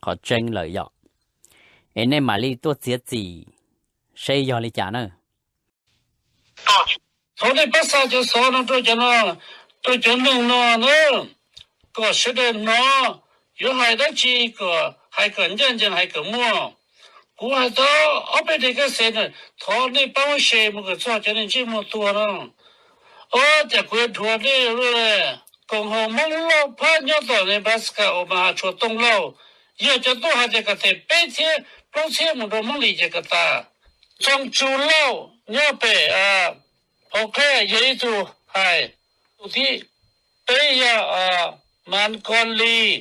qhov tseeb lawm yom. Es nej mam li tuaj txiav txim seb yog li cas na. Thov nej pab xa cov xov no rau cov no, rau cov neeg no na, kom sawv daws hnov, yuav hais dab tsi kom hais kom ncaj ncees, hais kom muaj. Kuv hais tau ob peb daim kas xes na, thov nej pab muab share mus kom txog cov neeg ntsej muag tuag no. Ob, cas kuv yuav dhuav nej, koom haum Hmoob Lauj Phab nyob tom Nebraska, Omaha, Tshuas Tooj Lauj, yog cov tuaj hais tias kom them peb txhiab plaub txhiab mus rau Hmoob Lis ces kom tas. Txoov Tsu Lauj nyob pem Pov Qhej yog ib tug hais, tus thib peb yog Mas Kos Lis,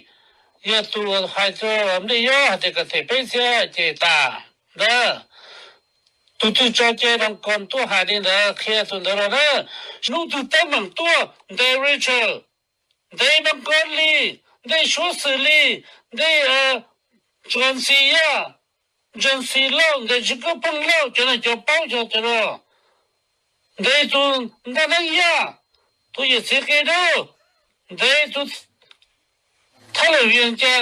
yog tus hais rau Nplij Yob hais tias kom them peb txhiab ces tas ntawd. Tus twg tso cai Mas Kos tuaj hais li ntawd qhia tus ntawd los na. Hnub twg teeb meem tuaj ntes Richard, ntes Mas Kos Lis, ntes Suav Xwm Lis, ntes Ntsees Xis Yaj, Ntsees Xis Lauj, ntes Tsis Kub Pheej Lauj, cov no cov paub cov cov no. Ntes tus Ntaj Neeb Yaj, tus yawm txiv qe dub, ntes tus Thab Lawm Vias Cas,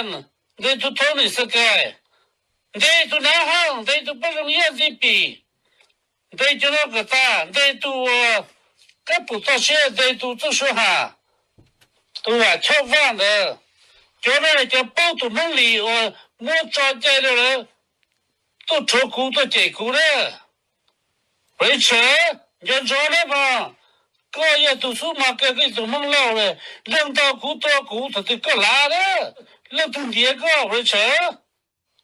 ntes tus Thoob Nim Xas Kais, ntes tus Nav Haj, ntes tus Paj Zoo Yaj Ntxi Pim, ntes cov no kom tas, ntes tus Kab Pum Toj Siab, ntes tus Txuj Suav Ham, tus Vam Choj Vaj ntawd. Cov no yog cov paub tus Hmoob Lis uas muab tso cai rau lawv tuaj rhuav kuv tuaj cem kuv na. Richard, nco ntsoov na mog, koj yog tus xub mas kawg, koj yog tus Hmoob Lauj, leej ntau kuv tua kuv thaum twg koj lav na, leej twg ntiav koj Richard?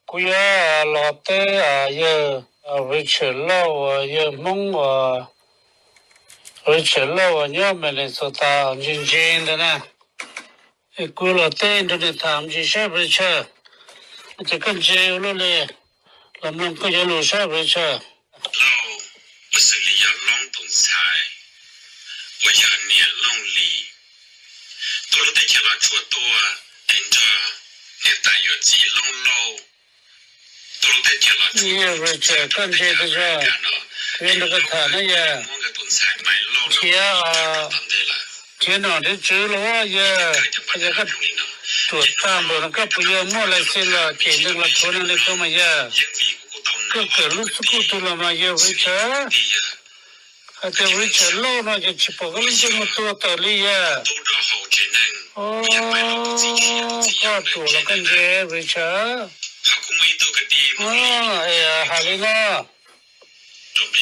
Kuv yuav los teb yawg Richard Lauj uas yawg Hmoob uas Richard Lauj uas nyob Minnesota ntse ntse ntawd na. Kuv los teb rau nws tham ntsis saib Richard, ces koj ntse ua luaj li, los mloog koj cov lus saib Richard. Lauj, ua xws li yog Loob tus ntxhais uas yog niam Looj Lis tuaj lub teb chaws los tsuas tuaj es nrog niam tais yuav txiv Loob Lauj tuaj lub teb chaws los tsuas. Richard, koj ntse tas zog, kuv yuav nrog koj tham na yawg. Nrhiav, nrhiav nom nrhiav tswv los yawg, yog koj ruam tag npaum no koj puas yog muaj license los cem neeg los rhuav neeg li koj mas yawg? Koj kawm lub xub kuj twg los mas yawg Richard? Hais tias Richard Lauj no ces tsis pom koj lub ntsej muag tuag tawm li yawg. Koj ruam los koj ntse Richard. Hais li no, twb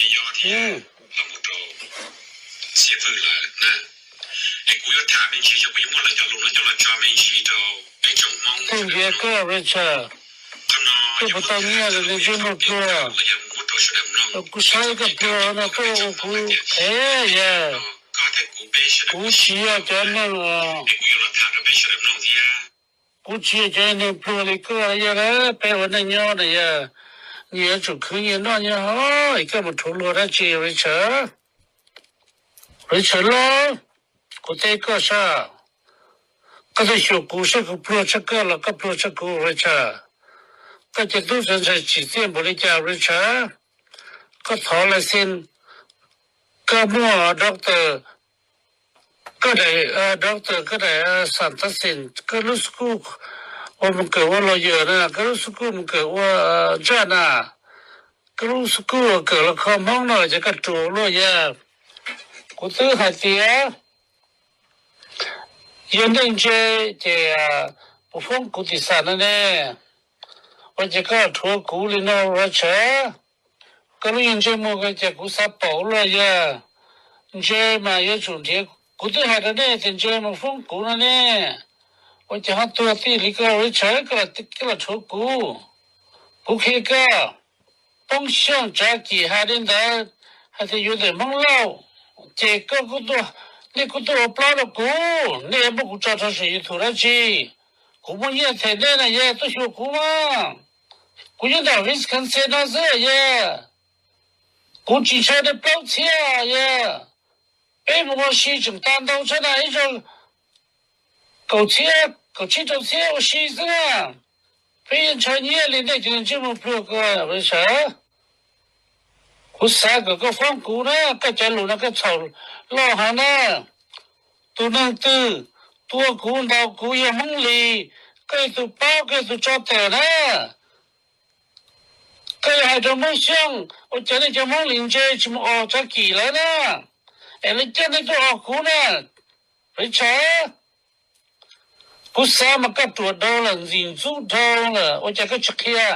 ntxias koj Richard, koj puas tau nyiaj los ntsej muag pluag? Kuv saib koj pluag no koj ua kuv qhev yawg. Kuv tsis yog cov neeg, kuv tsis yog cov neeg pluag li koj yawg. Peb ua neej nyob no yawg, nyias yuav tsum khwv nyias noj nyias haus, koj mus rhuav luag dab tsi Richard? Richard Lauj, kuv teb koj sab, koj twb xyuas kuv saib kuv pluag tshaj koj los koj pluag tshaj kuv Richard. Koj cov tub txawv ntshai tsim txiaj npaum li cas Richard? Koj thov license, koj muaj doctor, koj daim doctor, koj daim xam tav xeem, koj lub school uas mus kawm ua lawyer na, koj lub school mus kawm ua ntsaj na, koj lub school uas kawm los kho Hmoob no ces koj ruam luaj yawg. Kuv twb hais tias yog neeg ntse ces mus foob kuv tim xam no ne. Ua ces koj rhuav kuv li no Richard, koj lub ntsej muag ko ces kuv xav paum luaj yawg. Ntse mas yuav tsum nrhiav, kuv twb hais rau nej tias ntse mas foob kuv no ne. Ua ces ho tuag tij li koj Richard, koj los rhuav kuv. Kuv qhia koj, Poob Xyooj Tsav Kim hais li ntawd, hais tias yuav ntawm Hmoob Lauj, ces koj kuj tuaj, nej kuj tuaj ua plaub rau kuv, nej yuav muab kuv tso rau saum YouTube dab tsi? Kuv muaj nyiaj them nej na yawg, tuaj xyuas kuv mas. Kuv nyob ntawm Wisconsin no xwb yawg. Kuv tsis ntshaw nej plaub txhiab yawg. Peb mus ua si tseem tas ntau tshaj na ib zaug kaum txhiab kaum tsib rau txhiab ua si xwb na. Peb yeej ntshaw nyiaj li nej cov neeg ntsej muag pluag ko Richard. Kuv xav kom koj foob kuv na, koj cov lus no koj txhaum loj heev na. Tus neeg twg tua kuv ntaus kuv yog Hmoob Lis, koj yog tus paub, koj yog tus tso tawm na. Koj yuav hais rau Hmoob Xyooj, ua cas nej cov Hmoob Lis ntse tsis mus os Tsab Kim lawm na, es lawv coj nej tuaj os kuv na, Richard. Kuv xav mas koj ruam dhau lawm, ntxim ntxub dhau lawm, ua cas koj tsis qhia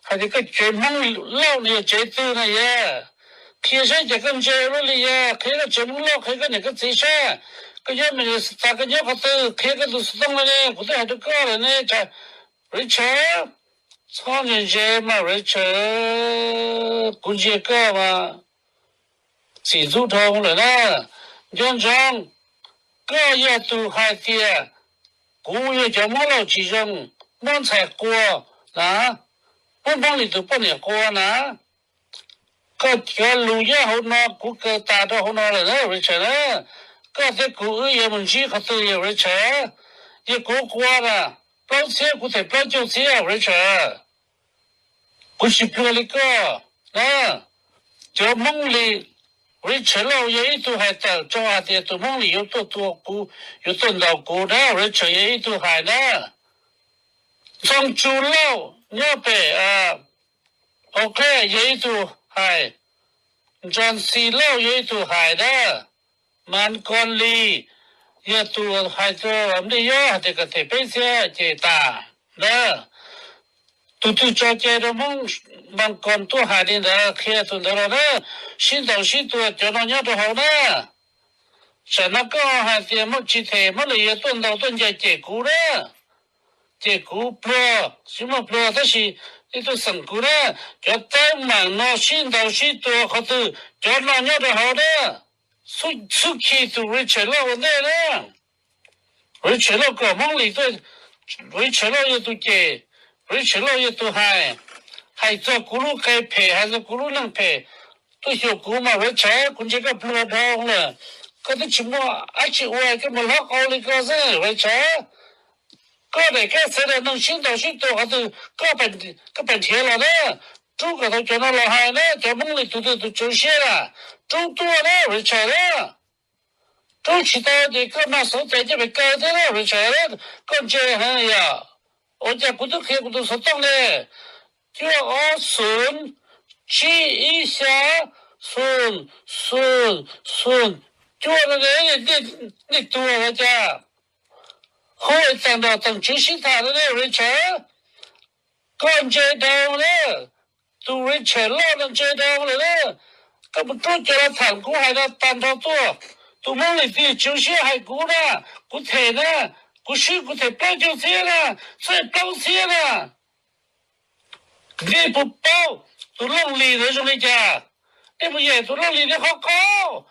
hais tias koj tsev Hmoob Lauj no yog tsev twg na yog? Qhia saib cas koj ntse luaj li yog, qhia koj tsev Hmoob Lauj, qhia koj niam koj txiv saib, koj nyob Minnesota koj nyob qhov twg, qhia koj tus xov tooj no ne, kuv twb hais rau koj lawm ne, Richard. Txhob ntse ntse mas Richard, kuv ntsia koj mas ntxim ntxub dhau lawm na. Nco ntsoov, koj yog tus hais tias kuv yog cov Hmoob Lauj tsis zoo, muab ntxhais qua na, muab Hmoob Lis tus poj niam qua na. Koj cov lus nyob hauv no kuv kaw tas rau hauv no lawm na Richard na. Koj thiab kuv wb yuav mus ntsib qhov twg yog Richard? Yog kuv qua na, plaub txhiab kuv them plaub caug txhiab Richard. Kuv tsis pluag li koj na. Cov Hmoob Lis, Richard Lauj yog ib tug hais tawm tso hais tias tus Hmoob Lis yuav tuaj tua kuv, yuav tuaj ntaus kuv na, Richard yog ib tug hais na. Ntxoov Tsu Lauj nyob pem Oakland yog ib tug hais, Ntsoov Xis Lauj yog ib tug hais na, Mas Kos Lis yog tus hais rau Nplij Yob hais tias kom them peb txhiab ces tas na. Tus twg tso cai rau Hmoob Mas Kos tuaj hais li ntawd qhia tus ntawd los na, sib ntaus sib tua cov no nyob rau hauv na. Tam no koj hais tias muaj tsis them Hmoob Lis yuav tuaj ntaus tuaj ncaws cem kuv na, cem kuv pluag, tsis muaj pluag tab sis nej tuaj xeem kuv na. Cov teeb meem no sib ntaus sib tua qhov twg, cov no nyob rau hauv na. Xub khi tus Richard Lauj ua ntej na. Richard Lauj kom Hmoob Lis tuaj, Richard Lauj yog tus cem, Richard Lauj yog tus hais, hais txog kuv lub qe phem, hais txog kuv lub neej phem, tuaj xyuas kuv mas Richard, kuv ntsia koj pluag dhau lawm, koj twb tsis muaj dab tsi ua koj mus hlob qau li koj xwb Richard. Koj daim kab xav daim neeg sib ntaus sib tua qhov twg, koj pais nrhiav los na, rub kom tau cov no los hais na, cov Hmoob Lis tus twg tus tsaus siab na, rub tuaj na Richard na. Rub tsis tau ces koj mag xauv cai coj pes kaw thiab na Richard, koj ntse heev yom. Ua cas kuv twb qhia kuv tus xov tooj ne, cuaj ob xoom, tsib ib xya, xoom, xoom, xoom, cuaj no ne, nej tuag los cas? Hu es tag nrho tag tswv sib tham no ne Richard. Koj ntse dhau na, tus Richard Lauj no ntse dhau lawm na. Koj mus rub cov los tham kuv hais no tag nrho tuaj. Tus Hmoob Lis twg tsaus siab hais kuv na, kuv them na, kuv swb kuv them plaub caug txhiab na, txhiab plaub txhiab na. Nej puas paub tus Looj Lis ntawd zoo li cas? Nej mus yaim tus Looj Lis nej qhov qau.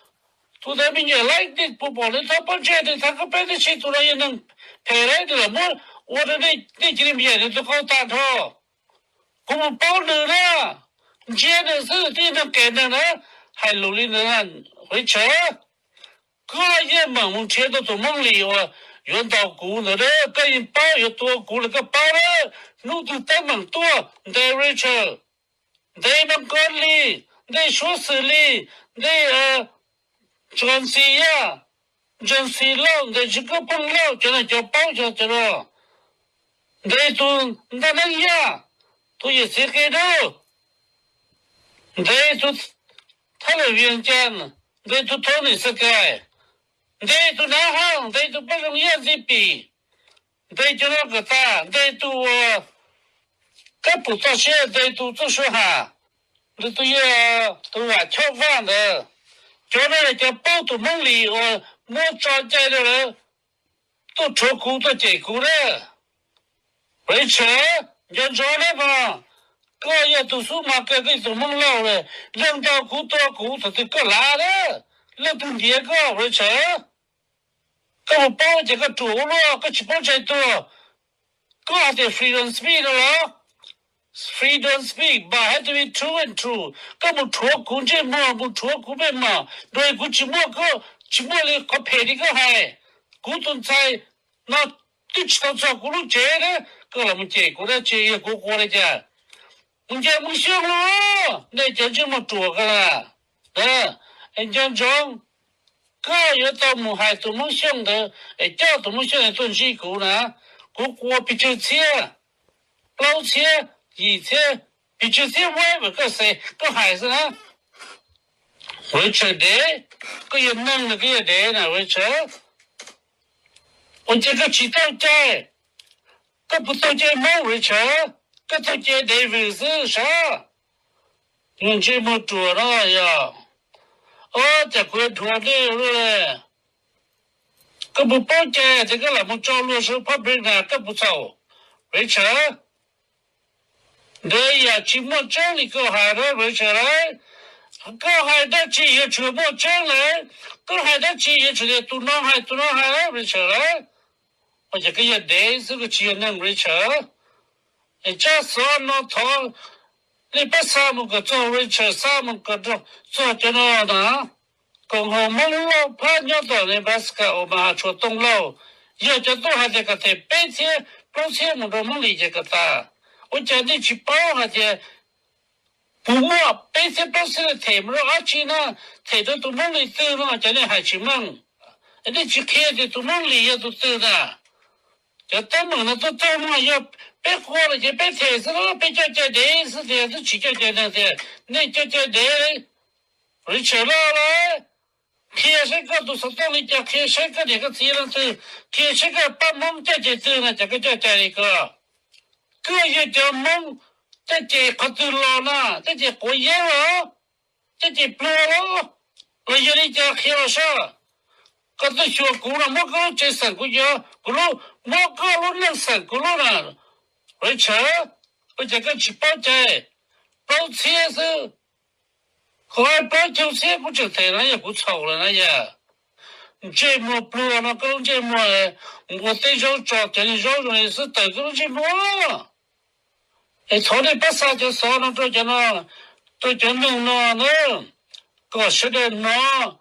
Tus ntawd me nyuam laib nej puas pom nws thab pob ntseg, nws thab koj peb tib si, tus no yog neeg phem lawm, nws lam muab ua rau nej cia li mus yaim nws tus qau tag nrho. Kuv mus paub nws na, ntsia nws xwb, tib neeg kem neeg na, hais lus li ntawd, Richard. Koj yeej meem mus nrhiav tau tus Hmoob Lis uas yuav ntaus kuv ntawd, koj yeej paub yuav tua kuv lawm, koj paub na. Hnub twg teeb meem tuaj, ntes Richard, ntes Mas Kos Lis, ntes Suav Xwm Lis, ntes Ntsoov Xis Yaj, Ntsoov Xis Lauj, ntes Tsis Kub Pheej Lauj, cov no cov paub cov no. Ntes tus Ntaj Neeb Yaj, tus yawm txiv qia dub, ntes tus Thab Lwm Vias Cas, ntes tus Thab Nim Xas Kais, ntes tus Nav Haj, ntes tus Paj Zoo Yaj Ntxi Pim, ntes cov no kom tas, ntes tus Kab Pum Txoj Sia, ntes tus Txuj Sua Ham, ntes tus yog tus Vam Choj Vaj ntawd. Cov no yog cov paub tus Hmoob Lis uas muab tso cai rau lawv tuaj rhuav kuv tuaj cem kuv na. Richard, nco ntsoov na mog, koj yog tus xub mas kawg, koj yog tus Hmoob Lauj lawm, leej twg ntaus kuv tua kuv thaum twg koj lav na, leej twg ntiav koj Richard? Koj puas paub ces koj ruam ua luaj, koj tsis paub ntshai tuag. Koj hais tias freedom speech no los? Freedom speech, but has to be true and true. Koj mus rhuav kuv ntsej muag, mus rhuav kuv pej mam, nrog kuv tsis muaj, koj tsis muaj li qhov phem li koj hais. Kuv tus ntxhais no twb tsis tau txog kuv lub tsev na, koj los mus cem kuv dab tsi, yog kuv qua li cas? Mus ncaim Hmoob Xyooj los, nej cov ntsej muag ruam ko na. Nco ntsoov, koj yuav tau mus hais tus Hmoob Xyooj ntawd es coj tus Hmoob Xyooj ntawd tuaj ntsib kuv na. kuv ua pes tsawg txhiab, plaub txhiab, yim txhiab, pes tsawg txhiab vib mas koj xav koj hais xwb na. Richard dev, koj yog neeg los koj yog dev na Richard? Ua cas koj tsis tau cai? Koj puas tau cai Hmoob Richard? Koj tau cai David xwb sav? Mus ntsej muag ruam no yog, o, cas kuv yuav dhuav nej lub le. Koj puas paub cai tias koj lam mus tso luag saum public na, koj puas txhaum Richard? Ntev yam tsis muaj tseeb li koj hais na Richard lauj. Koj hais dab tsi yuav tsum muaj tseeb lawm. Koj hais dab tsi yuav tsum tias tus no hais tus no hais Richard lauj. Ua cas koj yog dev xwb koj tsis yog neeg Richard? Es tsab xov no thov nej pab xa mus kom txog Richard, xa mus kom txog cov no na. Koom haum Hmoob Lauj Phab nyob tom Nebraska, Omaha, Tshuas Tooj Lauj, yog cov tuaj hais tias kom them peb txhiab plaub txhiab mus rau Hmoob Lis ces kom tas. Ua cas nej tsis paub hais tias puas muaj peb txhiab plaub txhiab them mus rau dab tsi na? Them rau tus Hmoob Lis twg no ces nej hais tsis meej. Nej tsis qhia tias tus Hmoob Lis yog tus twg na. Cov teeb meem no tuaj txog no yog peb qhua lawm ces peb them xwb na, peb coj cai dev xwb tiag, twb tsis coj cai neeg tiag. Nej coj cai dev, Richard Lauj lauj. Qhia saib koj tus xov tooj li cas, qhia saib koj niam koj txiv leej twg, qhia saib koj pab Hmoob caj ces twg na, cas koj coj cai li ko. Koj yog cov Hmoob caj ces qhov twg los na, caj ces quav yeeb los, caj ces pluag los, los yog li cas qhia los saib. Koj tuaj xyuas kuv no muab koj lub tsev xeem kuv, kuv lub, muab koj lub neej xeem kuv lub na. Richard, ua cas koj tsis paub cai? Plaub txhiab xwb. Qhov plaub caug txhiab kuv tseem them no yog kuv txhaum lawm na yog. Ntsej muag pluag no, koj lub ntsej muag mus ua teb zaub tso cov niag zaub zoo li xwb tawm koj lub ntsej muag. Es thov nej pab xa cov xov no rau cov no, rau cov neeg no na, kom sawv daws hnov,